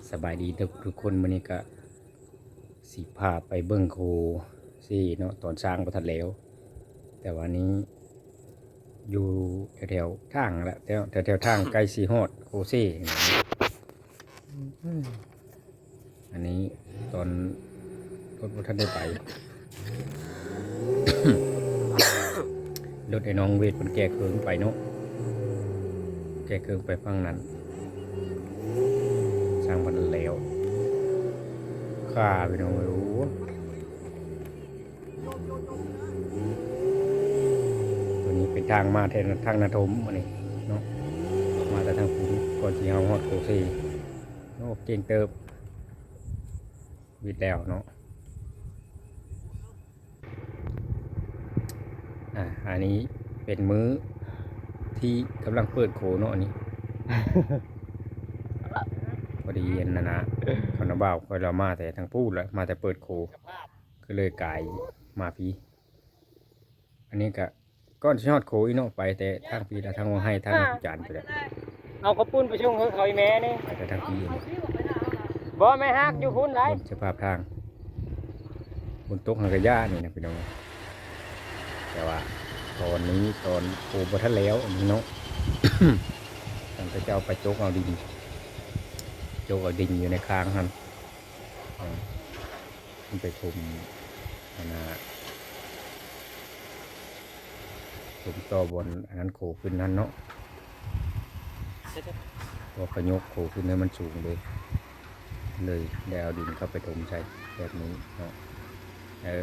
ສະບາຍດີທຸກໆຄົນ, ມື້ນີ້ກະຊິພາໄປເບິ່ງໂຄເຊເນາະ, ຕອນສ້າງບໍ່ທັນແລ້ວ, ແຕ່ວ່ານີ້ຢູ່ແຖວໆທາງແຫຼະ, ແຖວໆທາງໃກ້ຊິຮອດໂຄເຊ. ອັນນີ້ຕອນລົດບໍ່ທັນໄດ້ໄປ, ລົດໄອ້ນ້ອງເວດເພິ່ນແກ່ເຄິ່ງໄປເນາະ, ແກ່ເຄິ່ງໄປຝັ່ງນັ້ນ, ສ້າງພັນແລ້ວ. ຂ້າພີ່ນ້ອງເອີຍ, ໂອ້ ຕົວນີ້ເປັນທາງມາແທນທາງນາທົມອັນນີ້ເນາະ, ມາແຕ່ທາງພຸ້ນ ກ່ອນທີ່ເຮົາຮອດໂຄເຊ. ໂອ້ ເກັ່ງເຕີບ, ວິດແລ້ວເນາະ. ອ່າ ອັນນີ້ເປັນມື້ທີ່ກຳລັງເປີດໂຄເນາະ, ອັນນີ້ ພໍດີອັນນັ້ນນະ ຄຳນະບ່າວຂ້ອຍລາວມາແຕ່ທາງພຸ້ນລະ, ມາແຕ່ເປີດໂຄ ກໍເລີຍກາຍມາພີ້. ອັນນີ້ກະກ່ອນຊິຮອດໂຄອີກເນາະ, ໄປແຕ່ທາງພີ້ລະ ທາງວັງໄຮ່ ທາງ ອ່າ ອາຈານພຸ້ນແຫຼະ. ເອົາເຂົ້າປຸ້ນໄປສົ່ງເຂົາອີ່ແມ່ນີ້, ໄປແຕ່ທາງພີ້ນີ້. ບໍ່ ແມ່ຮັກຢູ່ພຸ້ນໄດ໋. ເບິ່ງສະພາບທາງ, ຝົນຕົກຫັ້ນກະຢ່ານີ້ນະພີ່ນ້ອງ, ແຕ່ວ່າຕອນນີ້ຕອນໂຄບໍ່ທັນແລ້ວນີ້ເນາະ, ທາງເຂົາເຈົ້າໄປຈົກເອົາດິນ, ຈົກເອົາດິນຢູ່ໃນຄາງຫັ້ນ. ມັນໄປຖົມອັນນ່າ ຖົມຕໍ່ບ່ອນອັນນັ້ນໂຄຂຶ້ນຫັ້ນເນາະ, ເພາະເຂົາຍົກໂຄຂຶ້ນໃຫ້ມັນສູງເດ້, ເລີຍໄດ້ເອົາດິນເຂົ້າໄປຖົມໃສ່ແບບນີ້ເນາະ. ເອີ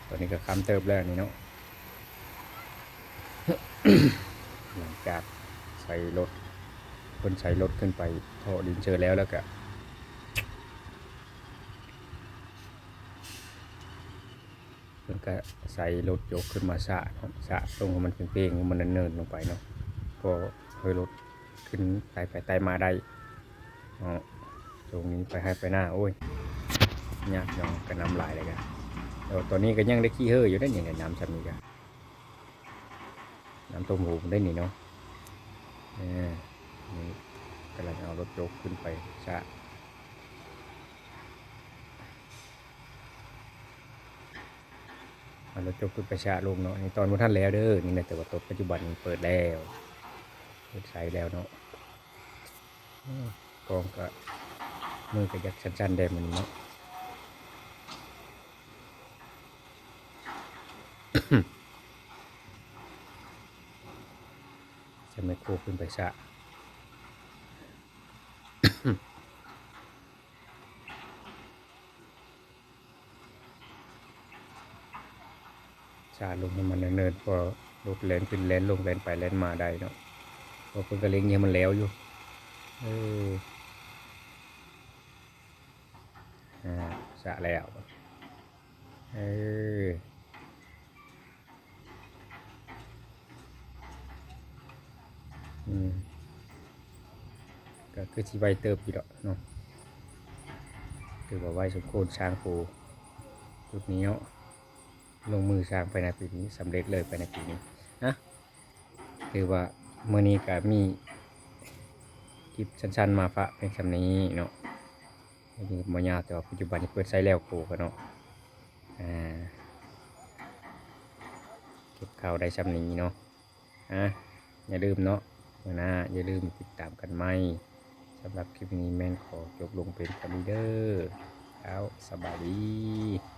ຕອນນີ້ກໍຄ່ຳເຕີບແລ້ວນີ້ເນາະ, ຫຼັງຈາກໃສ່ລົດ ເພິ່ນໃສ່ລົດຂຶ້ນໄປເທາະດິນເຊີແລ້ວ ແລ້ວກະເພິ່ນກະໃສ່ລົດຍົກຂຶ້ນມາຊະເນາະ, ຊະລົງໃຫ້ມັນເພງໆ ໃຫ້ມັນເນີນໆລົງໄປເນາະ, ເພາະໃຫ້ລົດຂຶ້ນໄຕ່ໄປໄຕ່ມາໄດ້. ເນາະ ຊ່ວງນີ້ໄປໄຮ່ໄປນາ ໂອ້ຍ ຍາກເນາະ ກະນ້ຳຫຼາຍເລີຍກະ. ແຕ່ວ່າຕອນນີ້ກະຍັງໄດ້ຂີ້ເຫີ້ຢູ່ເດ້ນີ້ ນ້ຳຊ່ຳນີ້ກະ ນ້ຳຖ້ວມຫູໄດ້ນີ້ເນາະ. ເອີ ນີ້ກຳລັງເອົາລົດຍົກຂຶ້ນໄປຊະ ເອົາລົດຍົກຂຶ້ນໄປຊະລົງເນາະ. ນີ້ຕອນບໍ່ທັນແລ້ວເດີ ນີ້ນະ, ແຕ່ວ່າຕອນປັດຈຸບັນນີ້ເປີດແລ້ວ ເປີດໃຊ້ແລ້ວເນາະ. ອືມ ກ້ອງກະ ມືກະຢາກສັ່ນໆແດ່ມື້ນີ້ເນາະ. ໃຊ້ແມັກໂຄຂຶ້ນໄປຊະ ຊະລົງໃຫ້ມັນເນີນໆ ເພາະລົດແລ່ນຂຶ້ນແລ່ນລົງ ແລ່ນໄປແລ່ນມາໄດ້ເນາະ. ເພາະເພິ່ນກະເລັ່ງໃຫ້ມັນແລ້ວຢູ່. ເອີ ອ່າ ຊະແລ້ວ ເອີ ອືມ ກໍຄືຊິໄວເຕີບຢູ່ດອກເນາະ, ຖືວ່າໄວສົມຄວນ ສ້າງໂຄຈຸດນີ້ເນາະ, ລົງມືສ້າງພາຍໃນປີນີ້ ສຳເລັດເລີຍພາຍໃນປີນີ້ນະ. ຖືວ່າມື້ນີ້ກໍມີຄລິບສັ້ນໆມາຝາກພຽງສ່ຳນີ້ເນາະ. ບໍ່ຍາວ ແຕ່ວ່າປັດຈຸບັນນີ້ເປີດໃຊ້ແລ້ວໂຄກະເນາະ. ອ່າ ເກັບຂ່າວໄດ້ຊ່ຳນີ້ເນາະ. ອ່າ ຢ່າລືມເນາະ ມື້ໜ້າຢ່າລືມຕິດຕາມກັນໃໝ່. ສຳລັບຄລິບນີ້ແມ່ນຂໍຈົບລົງພຽງເທົ່ານີ້ເດີ. ເອົາ ສະບາຍດີ.